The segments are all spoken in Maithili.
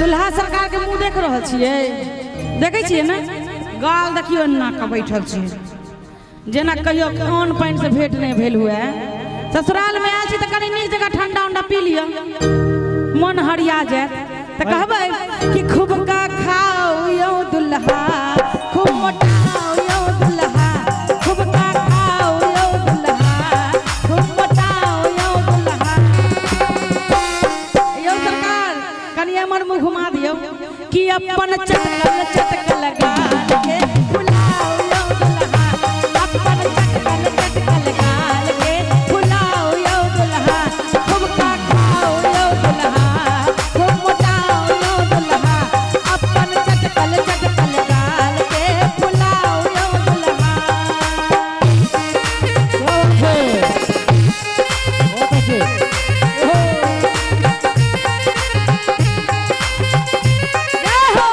दुल्हा सरकार के मुंह देख रहल छियै, देखै छियै ने, गाल देखियौ एना कऽ बैठल छियै जेना कहियो अन्न पानि से भेंट नहि भेल हुए। ससुराल में आयल छी तऽ कनि नीक जगह ठंडा उंडा पी लिअ, मन हरिया जायत। तऽ कहबै कि खूब का खाओ यौ दुल्हा, खूब मोटाओ यौ दुल्हा, खूब का खाओ यौ दुल्हा, खूब मोटाओ यौ दुल्हा। यौ सरकार कनि हमर मुँह घुमा दियौ कि अपन चटकल चटकल गाल के फुलाओ यौ दुल्हा, अपन चटकल चटकल गाल के फुलाओ यौ दुल्हा, खूब का खाओ यौ दुल्हा, खूब मोटाओ यौ दुल्हा, अपन चटकल चटकल गाल के फुलाओ यौ दुल्हा। बहुत अच्छे, जय हो।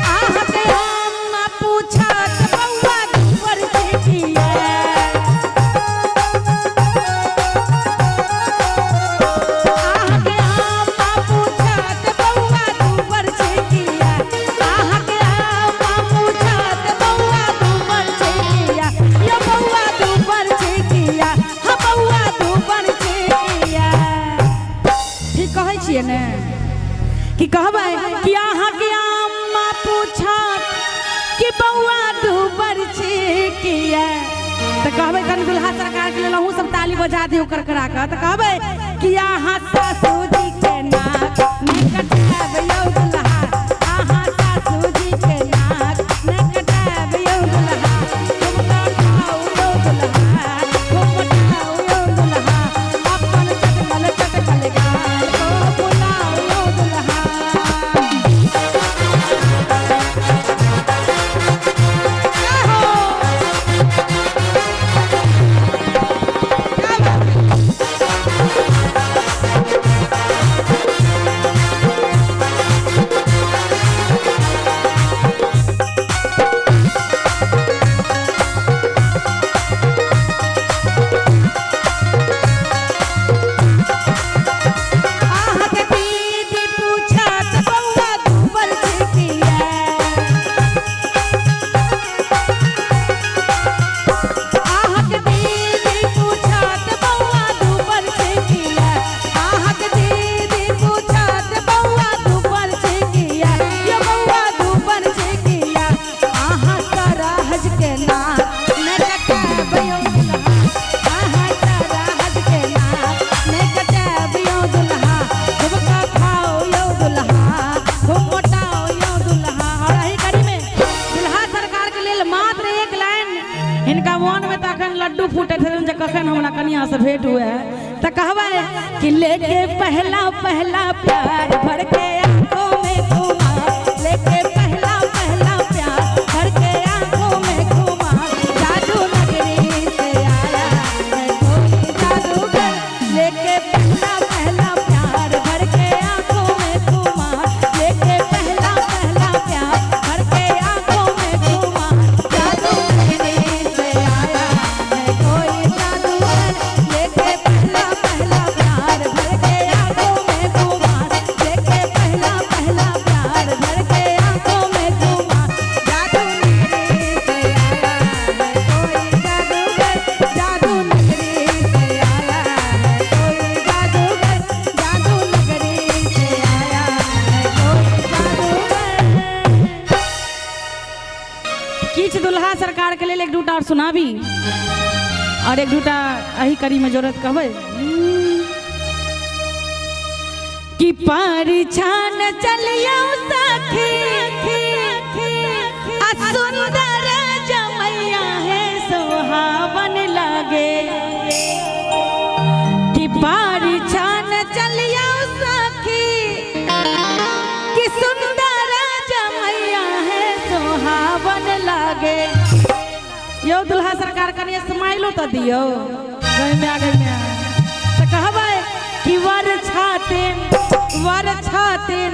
अहाँके हम ना पूछत बौआ दूबर छिकिया, अहाँके हम ना पूछत बौआ दूबर छिकिया, अहाँके हम ना पूछत बौआ दूबर छिकिया, यो बौआ दूबर छिकिया, हाँ बौआ दूबर छिकिया। ठीक कहै छियै ने? कि कहबै कि अहाँके अम्मा पूछत कि बौआ दूबर छी किया, तऽ कहबै कनि दुल्हा सरकार के लेल अहूँ सब ताली बजा दियौ करकरा कऽ। तऽ कहबै कि अहाँ सासू जी के नाक नहि कटायब यौ दुल्हा, अहाँ सासू जी के नाक नहि कटायब यौ दुल्हा, खूब का खाउ यौ दुल्हा, खूब मोटाउ यौ दुल्हा, अपन चटकल चटकल गाल को फुलाउ यौ दुल्हा। जय हो। क्या बात है? अहाँके दीदी पूछत बौआ दूबर छिकिया, अहाँके दीदी पूछत बौआ दूबर छिकिया, अहाँके दीदी पूछत बौआ दूबर छिकिया, यो बौआ दूबर छिकिया, अहाँ सरहज के नाक ने कटायब यौ दुल्हा, अहाँ सरहज के नाक ने कटायब यौ दुल्हा, खूब का खाओ यौ दुल्हा, खूब मोटाओ यौ दुल्हा। और एही कड़ी में दुल्हा सरकार के लेल मात्र एक लाइन, हिनका मन में तऽ अखन लड्डू फूटैत हेतनि जे कखन हमरा कनिया से भेंट हुए। तऽ कहबै कि लेके पहला पहला प्यार भर के आंखों में खुमार, लेके पहला पहला प्यार भर के आंखों में खुमार, जादू नगरी से आया है कोई जादूगर, लेके पहला पहला प्यार भर के आंखों में खुमार, लेके पहला पहला प्यार भर के आंखों में खुमार, जादू नगरी से आया है कोई जादूगर, लेके पहला पहला प्यार भर के आंखों में खुमार, लेके पहला पहला प्यार भर के आंखों में खुमार, जादू नगरी से आया है कोई जादूगर, जादू नगरी से आया है कोई जादूगर, जादू नगरी से आया है कोई जादूगर। किछु दुल्हा सरकार के लेल एक दूटा और सुनाबी और एक दूटा एही कड़ी में जोड़त कहबै कि परिछन चलियौ सखी आ सुंदर जमैया है सोहावन लागे, कि परिछन चलियौ सखी कि सुंदर जमैया है सोहावन लागे। यौ दुल्हा सरकार कनि स्माइलो तऽ दियौ, गै माय गै माय। तऽ कहबै कि कि वर छातिन, वर छातिन,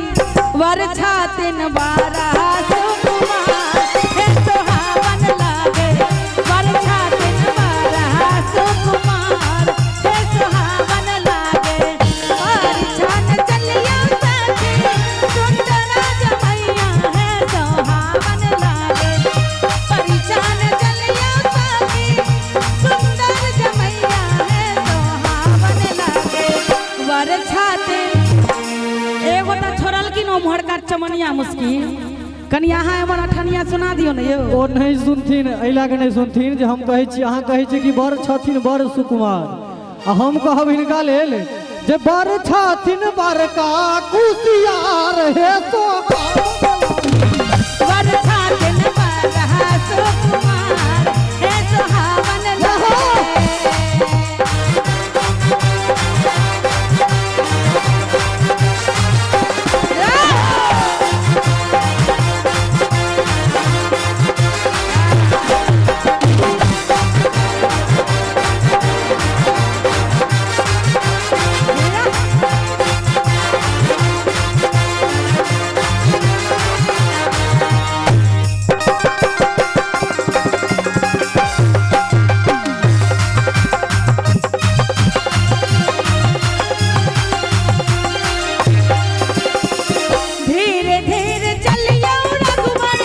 वर छातिन बारा सुकुमार हे सोहावन लागे। वर छातिन बारा सुकुमार हे सोहावन लागे। वर छान चलिया सखी सुंदरा जमैया है सोहावन लागे। परिछान चलिया सखी सुंदर जमैया है सोहावन लागे। वर छातिन एगो तऽ छोड़लखिन ओम्हरका चमनिया मुस्की, कनि अहाँ एम्हर अठनिया सुना दियौ ने यौ। ओ नहि सुनथिन, एहि लए कऽ नहि सुनथिन जे हम कहै छी, अहाँ कहै छी कि बड़ छथिन बड़ सुकुमार, आ हम कहब हिनका लेल जे बड़ छथिन बड़का कुसियार हे सोहावन। वर छातिन बड़ा सुकुमार हे सोहावन लागे। धीरे धीरे चलियो रघुवर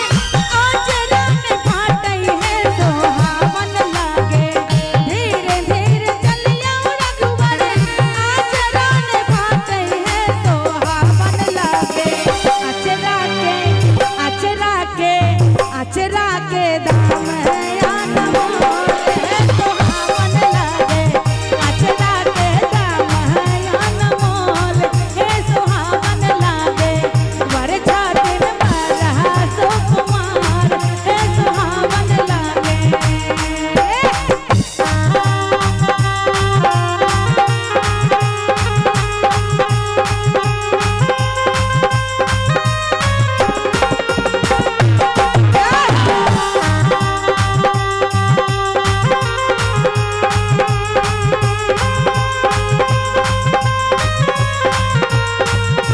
आचरा में फाटई है सोहावन लागे। धीरे धीरे चलियो रघुवर आचरा में फाटई है सोहावन लागे। अचरा के, अचरा के, अचरा के दाम है अनमोल है सोहावन लागे। अचरा के दाम है अनमोल है सोहावन लागे। वर छातिन बारा सुकुमार है सोहावन लागे।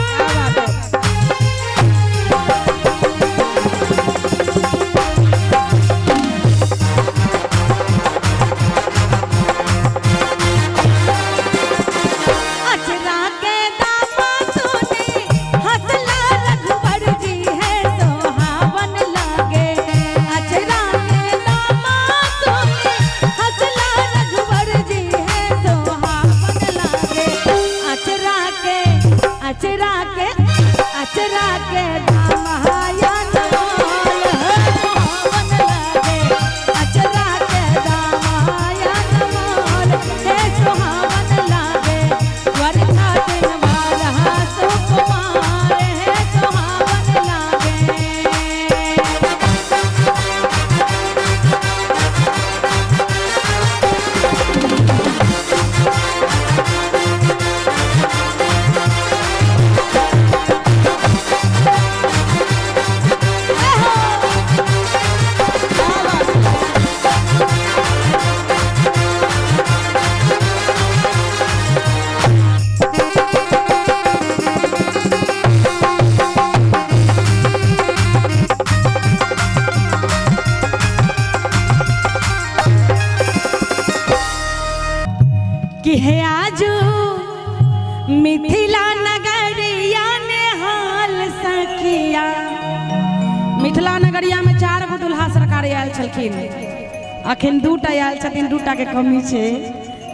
क्या बात है। अचरा के दामा सुने हंसला रघुवर जी है सोहावन लागे। अचरा के दामा सुने हंसला रघुवर जी है सोहावन लागे। अचरा के, अचरा के, अचरा के दामा अनमोल है सोहावन लागे। अचरा के दामा अनमोल है सोहावन लागे। वर छातिन बारा सुकुमार है सोहावन लागे। कि हे आजू मिथिला नगरिया ने हाल सखिया। मिथिला नगरिया में 4 गो दुल्हा सरकार आयल छलखिन, अखन 2टा आयल छथिन, 2टा के कमी छै,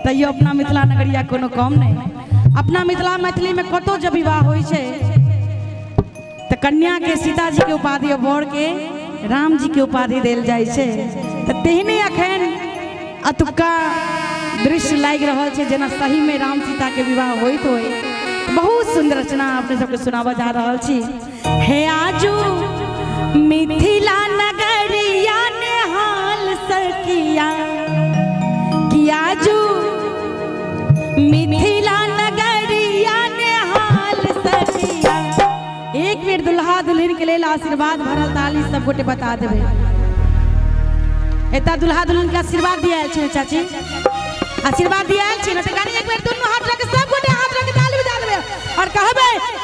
तैयो अपना मिथिला नगरिया कोनो कम नहीं। अपना मिथिला मैथिली में कतौ जब विवाह होइ छै तऽ कन्या के सीताजी के उपाधि और वर के राम जी के उपाधि देल जाइ छै। तऽ तेहने अखन अतुका दृश्य लागि रहल छै जेना सही में राम सीता के विवाह होइत होय। बहुत सुंदर रचना अपने सबके सुनाबऽ जा रहल छी। हे आजू मिथिला नगरिया ने हाल सखिया, कि आजू मिथिला नगरिया ने हाल सखिया। एक बेर दुल्हा दुल्हन के लेल आशीर्वाद भरल ताली सब गोटे बता देबै। एता दुल्हा दुल्हन के आशीर्वाद दियाल छै चाची, आशीर्वाद दियाल छै ने, तऽ कनि एक बेर दुनू हाथ रख सब गोटे हाथ रख ताली।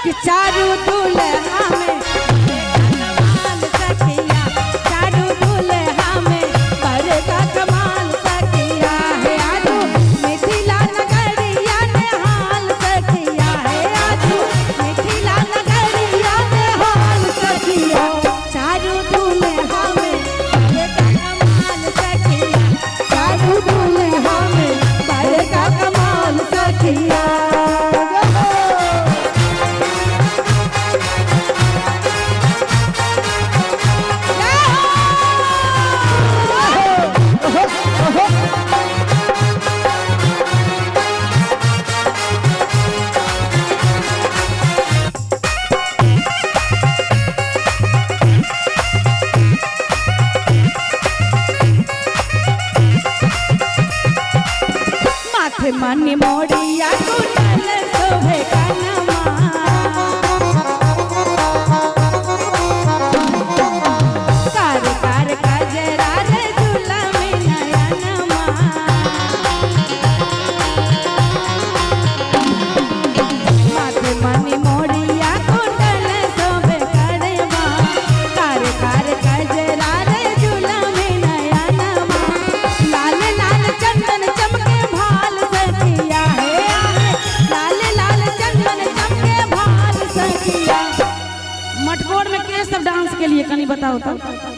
कि चारू दुल्हा में कमाल सखिया, चारू दुल्हा में बड़का कमाल सखिया है। आजू मिथिला नगरिया निहाल सखिया है, आजू मिथिला नगरिया निहाल सखिया, चारू दुल्हा में बड़का कमाल सखिया, चारू दुल्हा में बड़का कमाल सखिया। माथे मनी मोड़िया कुंडल शोभे कनमा, कार कार कजरा रे झूला में नयनमा, माथे मनी मोड़िया कुंडल शोभे कनमा, कार कार कजरा रे झूला में नयनमा, लाल लाल चंदन चमके भाल सखिया है, लाल लाल चंदन चमके भाल सखिया। मटकोर में के सब डांस के लिए कनी बताओ तो।